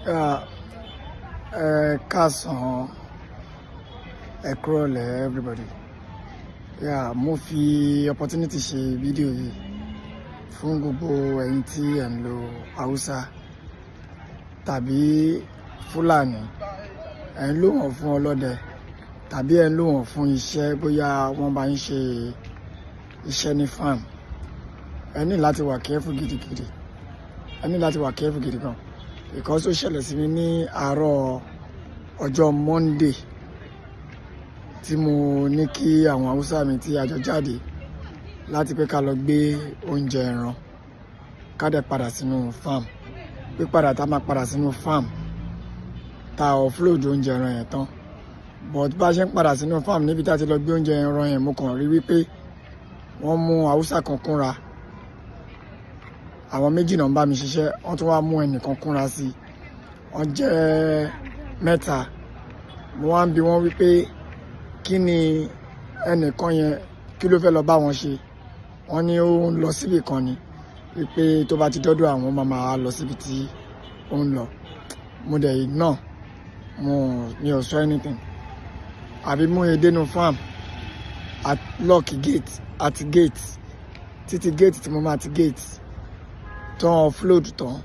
Ẹ káàsán, ẹ kúrọ̀lẹ́ everybody. Yeah, mo fi opportunity ṣe fídíò yìí fún gbogbo ẹ̀yin tí ẹ̀ ń lo Hausa tàbí Fúlàní, ẹ̀ ń lò wọ́n fún ọlọ́dẹ tàbí ẹ̀ ń lò wọ́n fún iṣẹ́, bóyá wọ́n bá ń ṣe iṣẹ́ ní farm. Ẹ ní láti wà careful gidigidi. Ẹ ní láti wà careful gidi gan. Because ó ṣẹlẹ̀ sí mi ní àárọ̀ ọjọ́ Monday tí mo ní kí àwọn Hausa mi tí a jọ jáde láti pé ká lọ gbé oúnjẹ ẹran, ká dẹ̀ padà sínú farm. Pípadà tá máa padà sínú farm, tá offload oúnjẹ ẹran yẹn tán. But bá ṣe ń padà sínú farm níbi tí a ti lọ gbé oúnjẹ ẹran yẹn, mo kàn rí wípé wọ́n mú Hausa kan kúnra. Àwọn méjì náà ń bá mi ṣiṣẹ́, wọ́n tún wá mú ẹnìkan kúnra sí i. Wọ́n jẹ́ mẹ́ta. Mo wá ń bi wọ́n wípé kí ni ẹnìkan yẹn, kí ló fẹ́ lọ bá wọn ṣe? Wọ́n ní ó ń lọ síbi kan ni, wípé tó bá ti dọ́dọ̀ àwọn, máa máa lọ síbi tí ó ń lọ. Mo dẹ̀ ignore, mi ò sọ anything. Àbí mú e dénú farm, at lock gate, àti gate, títí gate tí mo máa ti gate tán, offload tán.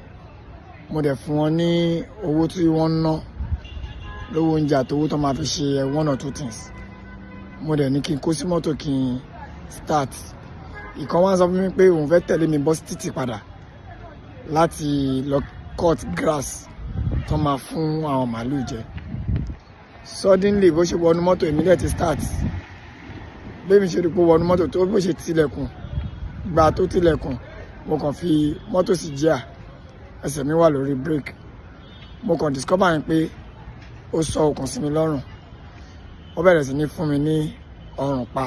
Mo dẹ̀ fún wọn ní owó tí wọ́n ń ná lówó oúnjẹ àti owó tó máa fi ṣe one or two things. Mo dẹ̀ ní kí n kó sí mọ́tò, kí n start. Ìkan wá sọ fún mi pé òun fẹ́ tẹ̀lé mi bọ́ sí títì padà láti lọ cut grass tó máa fún àwọn màálù jẹ. Suddenly, bó ṣe wọnú mọ́tò, èmi dẹ̀ ti start. Bí mi ṣe rí pé ó wọnú mọ́tò tó, bó ṣe tilẹ̀kùn, gbà tó tilẹ̀kùn, mo kàn fi mọ́tò sí gear, ẹsẹ̀ mi wà lórí brake. Mo kàn discover yẹn pé ó sọ okùn sí mi lọ́rùn. Ó bẹ̀rẹ̀ sí ní fún mi ní ọrùn pa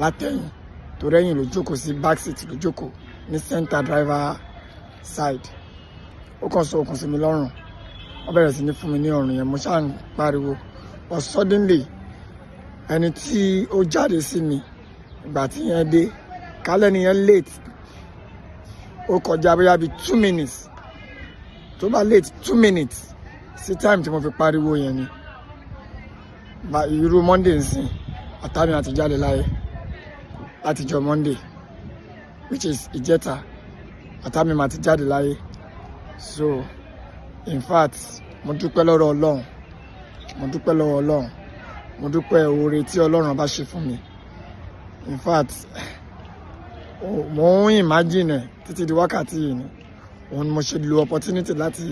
látẹ̀yìn, torí ẹ̀yìn ló jókòó sí, back seat ló jókòó ní center driver side. Ó kàn sọ okùn sí mi lọ́rùn, ó bẹ̀rẹ̀ sí ní fún mi ní ọrùn yẹn. Mo ṣáà ń pariwo, but suddenly, ẹni tí ó jáde sí mi, ìgbà tí yẹn dé, kálẹ̀ ni yẹn late, ó kọjá bóyá bíi 2 minutes, tó bá late 2 minutes sí time tí mo fi pariwo yẹn ni ba irú Monday nsìn, ọ̀tá mi àti jáde láyé látijọ́ Monday, which is ìjẹta, ọ̀tá mi máa ti jáde láyé. So in fact, mo dúpẹ́ lọ́rọ̀ Ọlọ́run, mo dúpẹ́ lọ́wọ́ Ọlọ́run, mo dúpẹ́ oore tí Ọlọ́run bá ṣe fún mi. In fact, mo ń imagine ẹ̀ títí di wákàtí yìí ni òun ni mo ṣe lo opportunity láti